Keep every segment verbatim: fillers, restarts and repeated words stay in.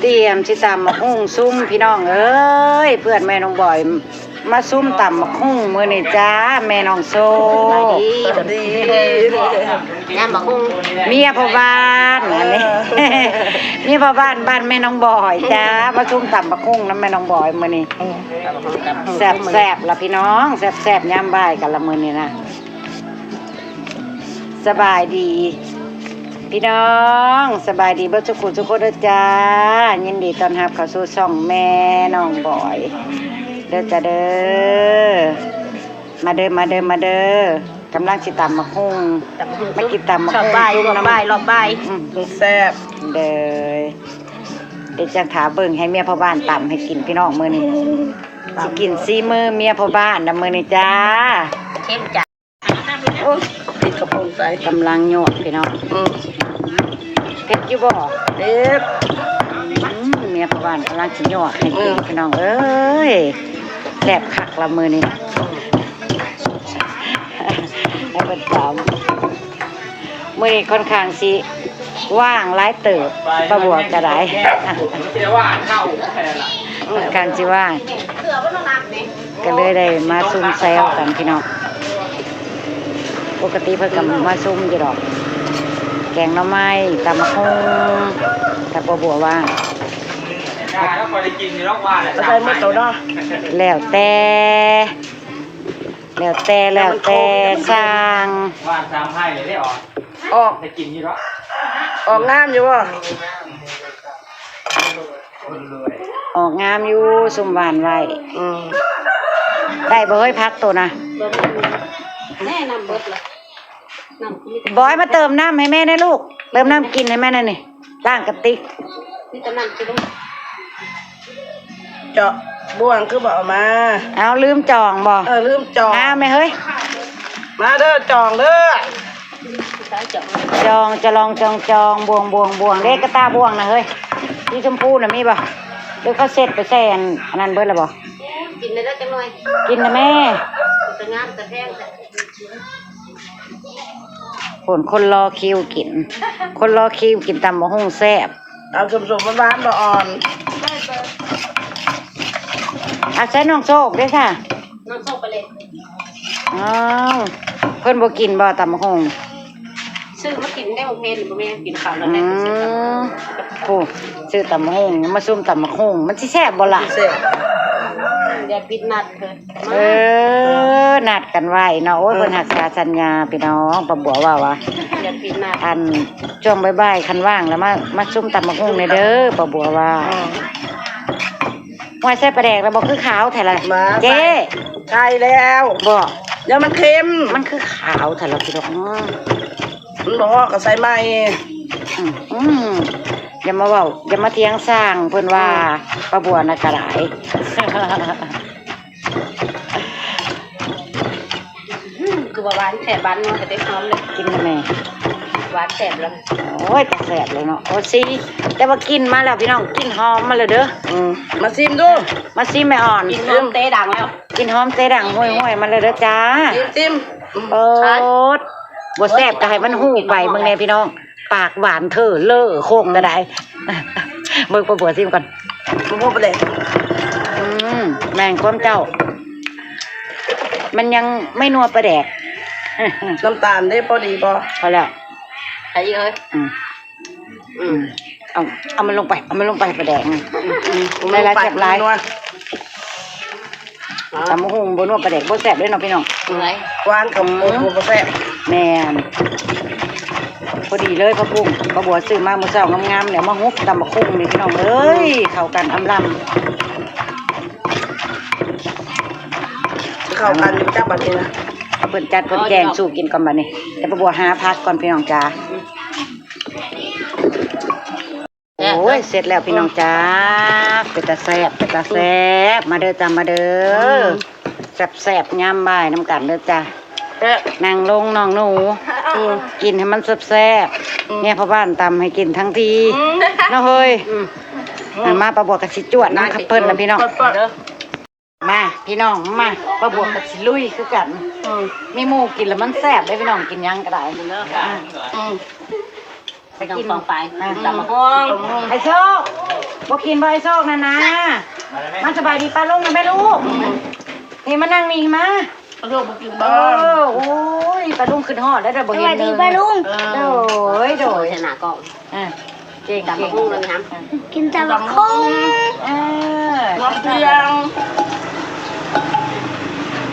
เตรียมสิตำบักหุ่งซุมพี่น้องเอ้ย เพื่อนแม่น้องบอย มาซุมตำบักหุ่งมื้อนี้จ้า แม่น้องโซ สวัสดี ยำบักหุ่ง เมียพ่อบ้านอันนี้ เมียพ่อบ้านบ้านแม่น้องบอยจ้า มาซุมตำบักหุ่งนำแม่น้องบอยมื้อนี้ แซ่บๆละพี่น้อง แซ่บๆยามบ่ายกันละมื้อนี้นะ สบายดี พี่น้อง สบายดีเบิดทุกคนทุกคนเด้อจ้า ยินดีต้อนรับเข้าสู่ช่องแม่น้องบอย เด้อจ้าเด้อ มาเด้อ มาเด้อ มาเด้อ กำลังสิตำบักหุ่ง มากินตำบักหุ่ง รอบบ่าย รอบบ่าย รอบบ่าย อืม แซ่บ เด้อ เดี๋ยวจะถาเบิ่งให้เมียพ่อบ้านตำให้กินพี่น้องมื้อนี้ สิกินซีมือเมียพ่อบ้านนะมื้อนี้จ้า เข้มจัด โอ้ย ติดกระโปรงใส่ กำลังโยดพี่น้อง อืม เผ็ดอยู่บ่ เผ็ด อืม เมียพ่อบ้านกำลังสิโยดให้กิน อืม พี่น้องเอ้ย แซ่บคักละมื้อนี้ ให้เพิ่นตำ มื้อนี้ค่อนข้างสิว่างหลายเติบ ป้าบัวก็ได้ ค่อนข้างสิว่าง ก็เลยได้มาซุมแซวกันพี่น้อง ปกติเพิ่นก็มาซุมอยู่ดอก แกงหน่อไม้ ตำบักหุ่ง แต่ป้าบัวว่าง ใส่หมดตัวเนาะ แล้วแต่ แล้วแต่ แล้วแต่สร้าง ว่าสามไพ่เลยได้ออก ออก ได้กินอยู่หรอ ออกงามอยู่บ่ ออกงามอยู่ ซุมหว่านไว้ อืม ได้บ่เฮ้ย ผักตัวนะ แม่น้ำเบิดละน้ำมีแต่ บอยมาเติมน้ำให้แม่นะลูก เติมน้ำกินให้แม่หน่อยนี่ ล้างกระติก มีแต่น้ำกิน เจาะบ่วงคือบ่เอามา เอาลืมจ่องบ่ เออ ลืมจ่อง อ้าวแม่เฮ้ย มาเด้อจ่องเด้อ สายจ่อง จ่องจะลองจ่องจ่องบ่วงบ่วงบ่วงเด็กกระตาบ่วงนะเฮ้ย ที่ชมพูน่ะมีบ่ หรือเขาเสร็จไปใส่อันอันนั้นเบิดแล้วบ่ กินได้แล้วจังหน่อย กินนะแม่ แต่งามแต่แพงแต่ คนคนรอคิวกิน คนรอคิวกินตำบักหุ่งแซ่บ เอาสมๆหวานๆบ่อ่อน อ่ะใส่น้องโชคด้วยค่ะ น้ำส้มไปเลย อ้าวเพิ่นบ่กินบ่ตำบักหุ่ง ซื้อมากินได้โอเคหรือไม่กินข้าวแล้ว อื ได้ มผู้ซื้อตำบักหุ่งมาซุมตำบักหุ่งมันสิแซ่บบ่ล่ะ เสร็จ อย่าปิดนัดเถอะ เออ นัดกันไว้เนาะ โอ้ย เพิ่นรักษาสัญญาพี่น้องป้าบัวว่าว่า อย่าปิดนัด อันช่วงบ่ายๆคันว่างแล้วมามาซุมตำบักหุ่งในเด้อป้าบัวว่า อืม ห้วยใส่ปลาแดกแล้วบ่คือขาวแท้ละ มา เจ๊ ใช่แล้ว บ่ เดี๋ยวมันเค็ม มันคือขาวแท้ละพี่น้อง มันบอกว่าก็ใส่ใหม่ อืมอืมอย่ามาเว้าอย่ามาเถียงสร้างเพิ่นว่าป้าบัวน่ะกระได คือว่าหวานแสบหวานนัวแต่ได้หอมเลย กินทำไม หวานแสบแล้ว โอ้ยแต่แซ่บเลยเนาะโอ้ยสิแต่ว่ากินมาแล้วพี่น้องกินหอมมาเลยเด้อ อืมมาชิมดู มาซิมแม่อ่อน กินหอมเตะดังแล้ว กินหอมเตะดังห้วยๆมาเลยเด้อจ้า ชิมชิม โอ้ดบ่แซ่บก็ให้มันฮู้ไปมึงแน่พี่น้อง ปากหวานเธอเลอโคกก็ได้ เบิ่งป้าบัวซิมก่อน มันพูดไปเลย อืมแม่งความเจ้า มันยังไม่นัวปลาแดก น้ำตาลได้พอดีพอ พอแล้ว ไอ้เอ้ย อืม อืม เอาเอามันลงไป เอามันลงไปปลาแดกนะ อืม ได้แล้วแซ่บหลาย นัว ตำบักหุ่งบ่นัวปลาแดกบ่แซ่บเลยเนาะพี่น้อง เหนื่อย หวานกับโอ้โหแซ่บ แม่นพอดีเลยผักบุ้งป้าบัวซื้อมามื้อเช้างามๆเดี๋ยวมาหุบตำบักหุ่งนี่พี่น้องเอ้ยเข้ากันอำลำ เข้ากันอยู่จ้าบัดนี้นะ เพิ่นจัดเพิ่นแจงสู่กินก่อนบัดนี้แต่ป้าบัวหาผักก่อนพี่น้องจ้า โอ้ยเสร็จแล้วพี่น้องจ้าเป็นตาแซ่บเป็นตาแซ่บมาเด้อจ้ามาเด้อแซ่บแซ่บๆยามบ่ายนำกันเด้อจ้า เอ๊ะ นั่งลงน้องหนู อืม กินให้มันแซ่บแซ่บๆเนี่ยพ่อบ้านตำให้กินทั้งที อืม เนาะเฮ้ย อืม หันมาป้าบัวกับสิจวดน้ำเพิ่นนะพี่น้อง เปิดๆเด้อ มาพี่น้องมาป้าบัวกับสิลุยคือกัน อืม มีหมู่กินแล้วมันแซ่บได้พี่น้องกินหยังก็ได้ อืม ไปกิน น้องปองไป อ่ะ ตำบักหุ่ง ไอ้โชค บ่กินบ่ไอ้โชคนั่นนะ มาสบายดีป้าลุงนะแม่ลูก นี่มานั่งนี่มา กระโดดมากิน เอ บ้าง อ โอ้ย ป้าลุงขึ้นฮอดแล้วเด้อ บ่เห็น สวัสดี เลย ป้าลุง เออ โดย โดย ชนะกล้อง อ่ะ เก่ง ตำบักหุ่ง เก่ง เลยนะ กินตำบักหุ่ง เออ น้ำเพียง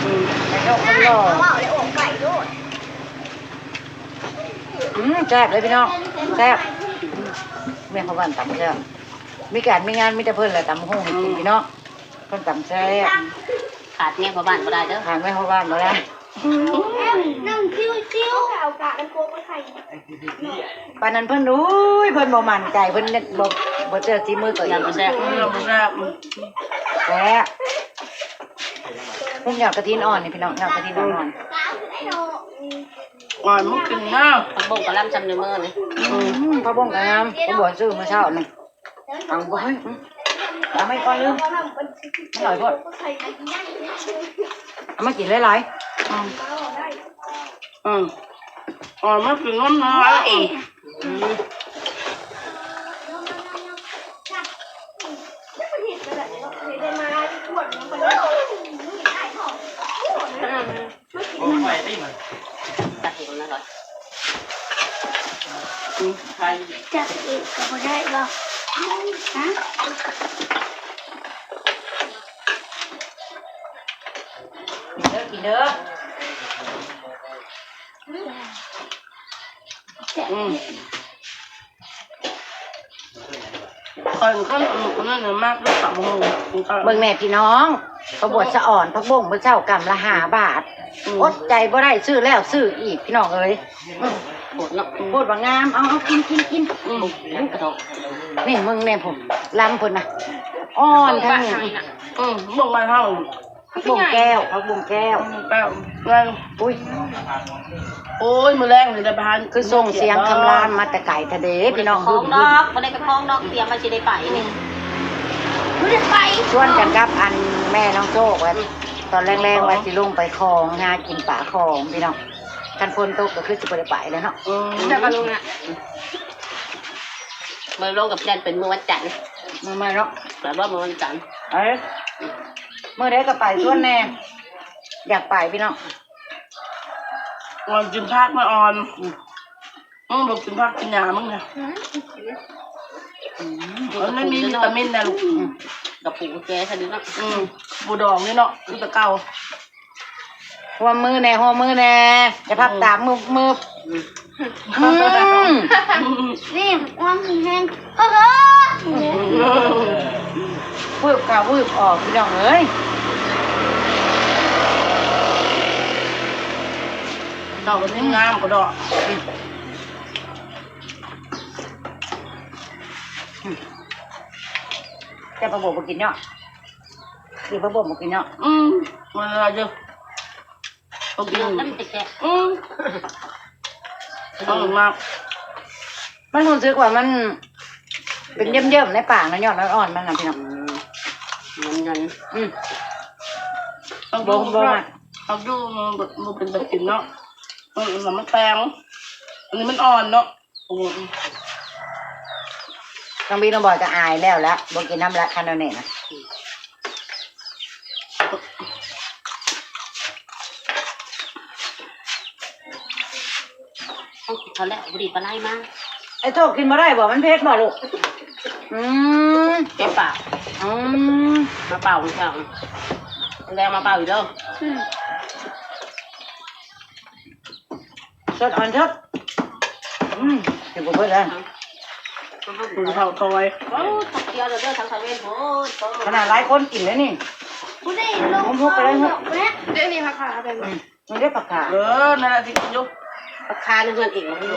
อืม ไอ้โชคมันหล่อ เอาเอาเลย โอ่งไก่ด้วย อืม แซ่บเลยพี่น้อง แซ่บ แม่พ่อบ้านตำแซ่บ มีการมีงานมีแต่เพิ่นแหละตำบักหุ่งให้กินพี่น้อง เพิ่นตำแซ่บ ขาดแม่พ่อบ้านบ่ได้เด้อ ขาดแม่พ่อบ้านบ่ได้ อืม น้ำคิ้วคิ้ว เอากากน้ำโคกมาใส่ ปานนั้นเพิ่น อุ้ย เพิ่นบ่มั่นใจ เพิ่นบ่ บ่เชื่อฝีมือตัวเอง ยำบ่แซ่บ อืม ยำบ่แซ่บ แซ่บ เพิ่นยอดกระถินอ่อนนี่พี่น้อง ยอดกระถินอ่อน อ่อนมันกินนะ ผักบุ้งกะหล่ำซำในมือนี่ อืม ผักบุ้งกะหล่ำ ผักบัวซื้อมื้อเช้านี่ เอาบ่ให้ อืม เอาไม่ก่อนลืม อร่อยโพด เอามากินหลายๆ อืม อืม อ่อนมากินน้ำน้อย อืม ตัดอีกแล้วเหรอ อืม จับอีกก็บ่ได้บ่ ฮะ กินเด้อ กินเด้อ อืม ข้อยก็สนุกนั่นน่ะมากด้วยตำบักหุ่ง เบิ่งแน่พี่น้อง ข้าวบวชสะอ่อน ผักบุ้งมื้อเช้ากำละห้าบาท อืม อดใจบ่ได้ ซื้อแล้วซื้ออีก พี่น้องเอ้ย อืม โพดเนาะ โพดว่างาม เอา เอา กิน กิน กิน อืม กระทง นี่มึงแน่ผม ลำพุ่นนะ อ่อนทั้ง อืม บ่งบ้านเฮา ผักบุ้งแก้ว ผักบุ้งแก้ว อืม แก้ว ไง อุ้ย โอ้ย มื้อแรกนี่ได้ไปหา คือส่งเสียงคำรามมาแต่ไกลแท้เด้พี่น้อง ของดอก บ่ได้ไปของดอก เตรียมมาสิได้ไปนี่ บ่ได้ไป ชวนกันกับอันแม่น้องโชคว่า ตอนแรงๆ ว่าสิลงไปคลอง หากินปลาคลองพี่น้อง คันฝนตกก็คือสิบ่ได้ไปแล้วเนาะ อืม แต่ก็ลงน่ะ มื้อลงกับแพลนเป็นมื้อวันจันทร์ มื้อใหม่เนาะ แต่ว่ามื้อวันจันทร์ เอ้ย มื้อใดก็ไปชวนแน่ อยากไปพี่น้อง อ่อนกินผักมาอ่อน อืม อืม บอกกินผักกินหญ้ามึงนะ อืม มันไม่มีวิตามินนะลูก อืม กระปุกแกแค่นี้เนาะ อืม ปูดองนี่เนาะ คือตะเก่า หัวมือแน่ หัวมือแน่ จะพับ อืม ตามมือ มือ อืม อืม นี่ความแห้ง เฮ้อ วืบเข้าวืบออกพี่น้องเอ้ย ดอกมันงามกว่าดอก อืม อืม แต่ผักบุ้งบ่กินเนาะ กินผักบุ้งบ่กินเนาะ อืม มันอะไรเยอะ เขากิน มันติดแกะ อืม อร่อยมาก มันรู้สึกว่ามันเป็นเยิ่มๆในปากนะ ยอดมันอ่อนมันนะพี่น้อง อืม มันยัง อืม เอาดู บ่ บ่ เอาดู มันบ่ มันเป็นแบบกินเนาะ อืม มันแปลง อันนี้มันอ่อนเนาะ อืม น้องบีน้องบอยก็อายแล้วละ บ่กินน้ำละ คันเอาเนี่ยนะ เขาแล้วพอดีปลาไหลมา ไอ้โชคกินบ่ได้บ่ มันเผ็ดบ่ลูก อืม เจ็บปาก อืม มาเป่าเจ้า แรงมาเป่าอีกเด้อ อืม สดอ่อนสด อืม เดี๋ยวผมเบิดแล้ว คุณเฒ่าทอย โอ้ ตักเดียวเด้อ ทั้งตะเวนโพด ขนาดหลายคนกินแล้วนี่ ผู้ใดลง ผมพกไปแล้ว เนาะ เดี๋ยวนี้ค่ะค่ะ อืม มันได้ผักขา เออ นั่นแหละที่กินอยู่ ผักขาในเฮือนเอง อื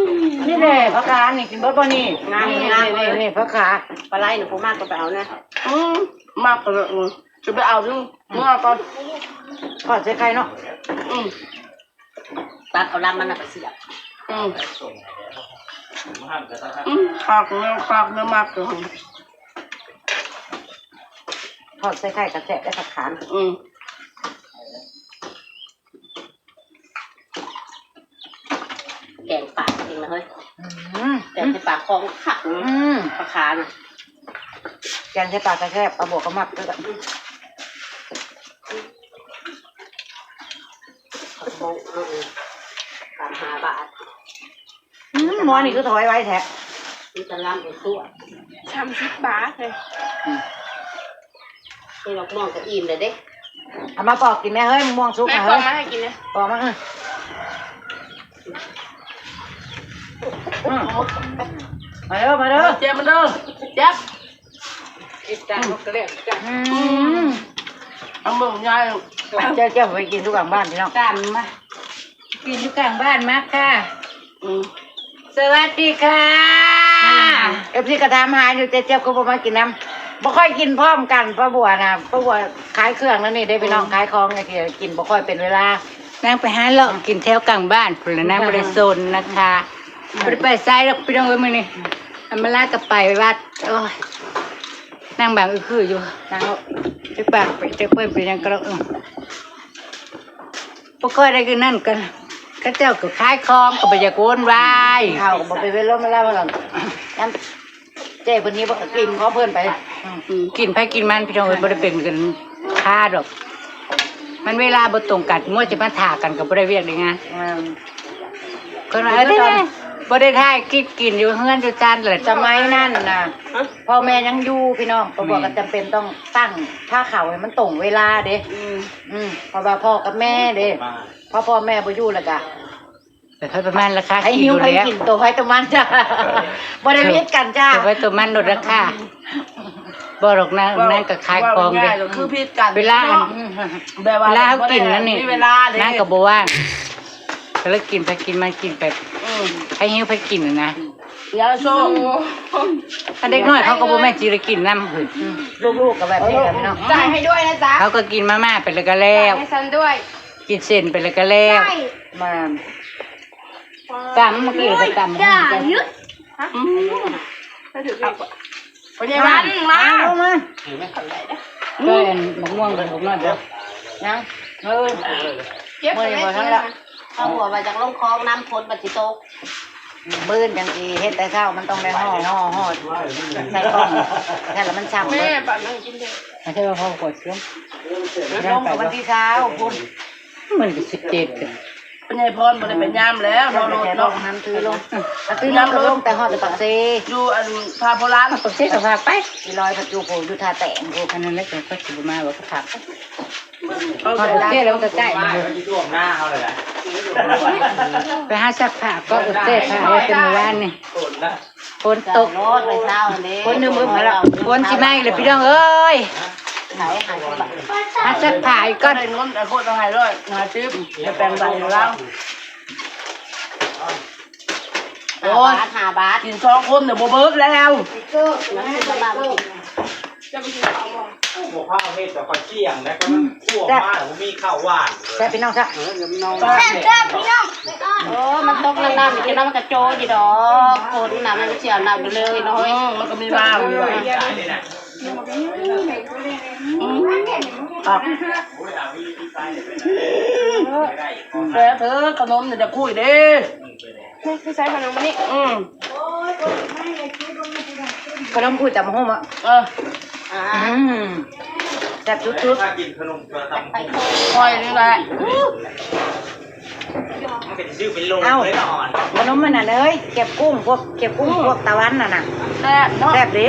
ม นี่แหละผักขานี่กินเบิดบ่นี่ งาม นี่ งาม นี่ นี่ผักขา ปลาไหลหนูบ่มากก็ไปเอานะ อืม มากก็เลย อืม จะไปเอาอยู่ เมื่อก่อน ทอดใส่ไข่เนาะ อืม ตัดเอาลำมันน่ะไปเสียบ อืม อืม ปากเนื้อ ปากเนื้อมากเลย ทอดใส่ไข่กระแทกได้ผักขาม อืม แกงป่าจริงนะเฮ้ย อืม แต่ในปากของคัก อืม ปลาคานะ แกงใส่ปลากระแซบ ปลาบวกก็มักด้วยกัน สามห้าบาท อืม หมอนี่คือถอยไว้แท้ มันจะล้ำไปทั่ว สามสิบบาทเลย อืม นี่ดอกม่วงก็อิ่มเลยเด้ เอามาปอกกินแม่เฮ้ย ม่วงสุก แม่ นะ ปอก เฮ้ย มาให้กินนะ ปอกมา อืม อืม มาเด้อ มาเด้อ เจ็บมันเด้อ เจ็บ กินจานนกกระเรียกจ้ะ อืม เอาเบิ่งยาย เจ้าเจ้าไปกินทุกหลังบ้านพี่น้อง ตามมา กินอยู่กลางบ้านมาค่ะ อืม สวัสดีค่ะ เอฟซีก็ถามหาอยู่ เจ๊เจี๊ยบก็บ่มากินน้ำ บ่ค่อยกินพร้อมกัน ป้าบัวนะ ป้าบัวขายเครื่องนั่นนี่ได้พี่น้อง อืม ขายของไงทีกินบ่ค่อยเป็นเวลา นางไปหาเลาะกินแถวกลางบ้านพุ้นละ นางบ่ได้สนนะคะ บ่ได้ไปไสดอกพี่น้องเอ้ยมื้อนี้ อันมาลาก็ไปวัด โอ้ย นางบางอึคืออยู่ นางไปปากไปเจอเปิ้นไปยังก็แล้ว เออ บ่ค่อยได้กินนั่นกัน เขาเจ้าก็ขายของก็บ่อยากโวยวาย เขาก็บ่ไปเว้นลมมาแล้วหรอก น้ำเจ้เพิ่นนี่บ่ก็กินของเพิ่นไป อืม กินไผกินมันพี่น้องเอ้ย บ่ได้เป็นกันค่าดอก มันเวลาบ่ตรงกัน มัวจะมาถ่ากันก็บ่ได้เวียกได้งาน อืม เพิ่นว่า เออ เดี๋ยวนะ บ่ได้ถ่ายคลิปกินอยู่เฮือนอยู่จานเลย สมัยนั้นน่ะ พ่อแม่ยังอยู่พี่น้อง ก็บอกก็จำเป็นต้องตั้งท่าเขาให้มันตรงเวลาเด้ อืม อืม เพราะว่าพ่อกับแม่เด้ เพราะพ่อแม่บ่อยู่แล้วก็ แต่ถ้าประมาณราคา ให้หิว กินอยู่ ให้ แล้ว กินตัวไผตัวมันจ้ะ บ่ได้ผิดกันจ้ะ ตัวไผตัวมันลดราคา บ่ดอกนาง นางก็ขายของเด้ ว่าง่ายๆก็คือผิดกัน เวลา เนาะ แบบว่า เวลาเขากินนั่นนี่ มีเวลาเด้ นางก็บ่ว่าง ก็เลยกินไปกินมากินไป อืม ให้หิวไปกินน่ะนะ เดี๋ยวโชว์ ถ้าเด็กน้อยเขาก็บ่แม่นสิได้กินนำ อืม ลูกๆก็แบบนี้แหละพี่น้อง จ่ายให้ด้วยนะจ๊ะ เขาก็กินมาม่าไปแล้วก็แล้ว จ่ายให้ฉันด้วย กินเส้นไปแล้วก็แล้ว ใช่ มา ตำเมื่อกี้ก็ตำ อย่าหยุด อืม ไปถึงอีก พยาบาลมา มาลงมา ก็อันบักม่วงกับบักน้อยบ่ ยัง เออ เก็บ เมื่อยบ่ทันละ เอาหัวมาจากลงคลองน้ำพ้นบัดสิตก มื้อจังสิเฮ็ดแต่เช้า มันต้องได้ห่อ ห่อ ห่อ ใส่กล่อง แค่ละมันช้ำ แม่ เบิด บัดนั่งกินเด้อ ไม่ใช่ว่าพ่อกดเครื่อง ลงกับวันที่ซาวพุ้น มันก็สิบเจ็ด พญายพรบ่ได้เป็นยามแล้ว เฮารถเนาะ น้ำตื้อลง น้ำตื้อลงก็ลงแต่ฮอดแต่ปากเซ อยู่อันพาโบราณ ปากเซก็พาไป อีร้อยพัดอยู่โพอยู่ท่าแตงโพ อันนั้นแล้วก็สิบ่มาว่าก็พัก เอา ฮอดปากเซแล้วมันก็ใกล้ มาที่ท่วมหน้าเขาเลยแหละ ไปหาซักผ้าก็อดเซผ้าไว้แต่เมื่อวานนี่ ฝนละ ฝนตก รถไปเช้าเลย ฝนนึ่มๆมาแล้ว ฝนสิมาอีกแล้วพี่น้องเอ้ย ไหนหาที่บ้าน หาซักผ้าอีกก่อน ได้เงินแต่คนเอาให้ร้อยห้าสิบ จะแปลงใส่อยู่แล้ว โอ้ย ห้าบาท ห้าบาท กินสองคนเนี่ยบ่เบิดแล้ว น้ำซุปมาม่าบ่กิน จะไปกินข้าวบ่ โอ้โห ข้าวเฮ็ดแต่ข้าวเที่ยงนะ ก็มันท่วมมาก บ่มีข้าวหวานเลย แซ่บพี่น้องแซ่บ เออ เดี๋ยวมันนอน แซ่บแซ่บพี่น้อง โอ้ มันตกน้ำๆ นี่จะน้ำมันกระโจยอยู่ดอก ฝนน่ะ มันเสียน้ำไปเลยน้อย อืม มันก็มีบ้างอยู่ อืม อ่ะ แล้วเธอขนมเนี่ยจะคุยเด้ นี่คือใช้ขนมอันนี้ อืม ขนมคุยแต่มาโฮมอ่ะ เออ อืม แซ่บสุดๆ ถ้ากินขนมตัวตำ คอยนี่แหละ มันเป็นชื่อเป็นโล เอ้า เลยอ่อน ขนมมันน่ะเอ้ย เก็บกุ้ง พวกเก็บกุ้ง อืม พวกตะวันน่ะน่ะ แซ่บเนาะ แซ่บดิ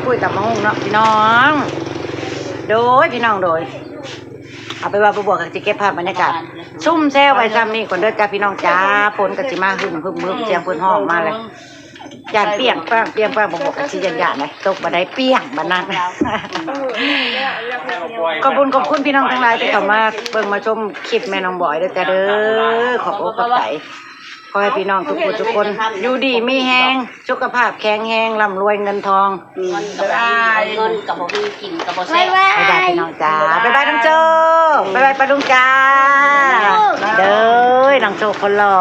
คุยแต่มาโฮมเนาะพี่น้อง โดยพี่น้องโดย เอาไปว่าไปบวกกับสิเก็บภาพบรรยากาศ ซุ่มแซวไว้ซ้ำนี่ก่อนเด้อจ้าพี่น้องจ้า ฝนก็สิมาหึมหึมหึม เสียงเพิ่นฮ้องมาเลย ย่านเปรี้ยงป้างเปรี้ยงป้าง บ่บอกกันสิย่านๆ นะ ตกบ่ได้เปรี้ยงบัดนั้น ขอบคุณขอบคุณพี่น้องทั้งหลายที่เข้ามาเบิ่งมาชมคลิปแม่น้องบอยเด้อจ้าเด้อ ขอบอกขอบใจ ขอให้พี่น้องทุกคนทุกคน อยู่ดีมีแฮง สุขภาพแข็งแรง ร่ำรวยเงินทอง เงินก็บ่มี เงินก็บ่มี กินก็บ่แซ่บ บ๊ายบายพี่น้องจ้า บ๊ายบายน้องโจ้ บ๊ายบายป้าลุงจ้า เด้อ น้องโจ้คนหล่อ